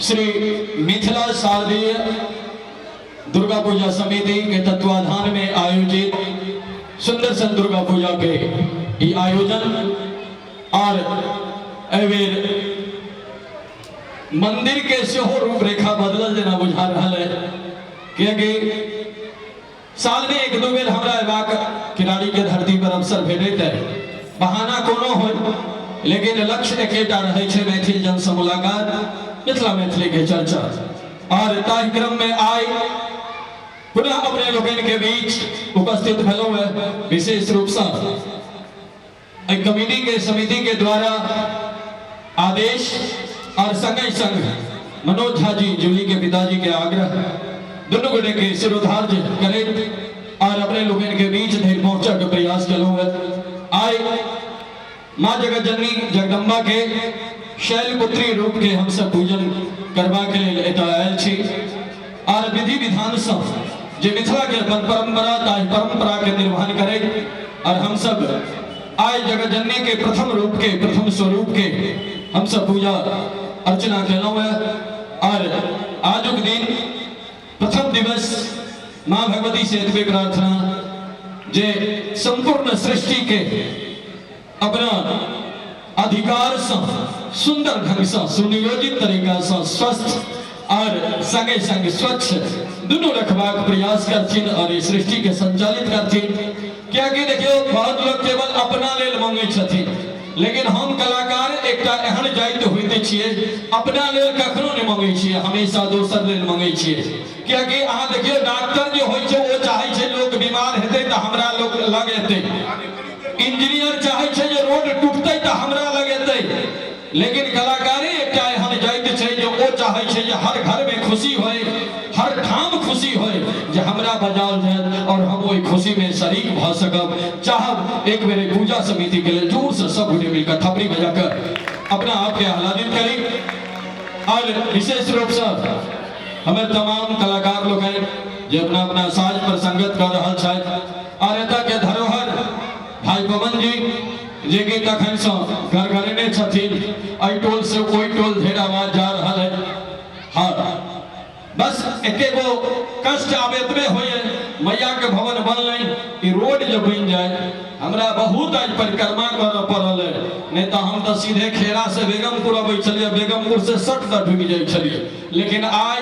श्री मिथिला शारदीय दुर्गा पूजा समिति के तत्वाधान में आयोजित सुंदर सन दुर्गा पूजा के ई आयोजन और एहि मंदिर के सेहो रूपरेखा बदलल जेना बुझा रहल है, कियाकि साल में एक दू बेर हमरा अयबाक किराड़ी के धरती पर अवसर भेटैत है। बहाना कोनो हो, लेकिन लक्ष्य एकेटा रहै छै, मैथिल जन से मुलाकात, मिथिला मैथिली के चर्चा। और ताहि क्रम में आइ पुनः अपने लोकनि के बीच उपस्थित भेलहुँ है। विशेष रूप से एहि कमिटी के समिति के द्वारा आदेश और संगे संग मनोज झा जी जूली के पिताजी के आग्रह, दुनू गोटे के सिरोधार्य करैत और अपने लोगन के बीच धरि पहुंचे के प्रयास कलहुँ है। आइ माँ जगत जननी जगदम्बा के शैलपुत्री रूप के हम सब पूजन करबा के लेल एतऽ आयल छी और विधि विधान से जे मिथिला के अपन परंपरा, ताहि परंपरा के निर्वहन करैत और हम सब आइ जगत जननी के प्रथम रूप के प्रथम स्वरूप के हम सब पूजा अर्चना केलहुँ है। और आजुक दिन प्रथम दिवस माँ भगवती से एतबे प्रार्थना जे संपूर्ण सृष्टि के अपना अधिकार से सुंदर ढंग से सुनियोजित तरीका से स्वस्थ और संगे संग स्वच्छ दुनू रखबाक प्रयास करथिन और इस सृष्टि के संचालित करथिन। कियाकि देखियो, बहुत लोग केवल अपना लेल मांगे छथिन, लेकिन हम कलाकार एकटा एहन जाइत होइत छियै, अपना लेल कखनो नहि मांगे छियै, हमेशा दोसर लेल मांगे छियै। कियाकि अहाँ देखियो, डॉक्टर जे होइ छै ओ चाहै छै लोक बीमार हेतै तऽ हमरा लोक लग एतै, इंजीनियर चाहै छै जे रोड टूटतै तऽ हमरा लग एतै, लेकिन कलाकारे एकटा एहन जाइत छै जे ओ चाहै छै जे हर घर में खुशी होय, हर ठाम खुशी होय, जे हमरा बजाओल जायत और हम ओहि खुशी में शरीक भऽ सकब। चाहब एक बेर पूजा समिति के लेल जोर से सब गोटे मिलकर थपड़ी बजाकर अपना आप के आह्लादित करी। और विशेष रूप से हमर तमाम कलाकार लोकनि जे अपना अपना साज पर संगत कऽ रहल छथि और एतऽ के धरोहर भाई पवन जी जे कि तखन से गड़गड़ेने छथिन, एहि टोल से ओहि टोल धरि आवाज जा रहल है। हाँ, बस एके गो कष्ट आब एतबे होइए, मैया के भवन बनलै, ई रोड जे बनि जाए, हमरा बहुत आज परिक्रमा करऽ पड़ल है, नहीं तो हम तो सीधे खेड़ा से बेगमपुर अबै छलियै, बेगमपुर से सट दऽ ढुकि जाइ छलियै, लेकिन आइ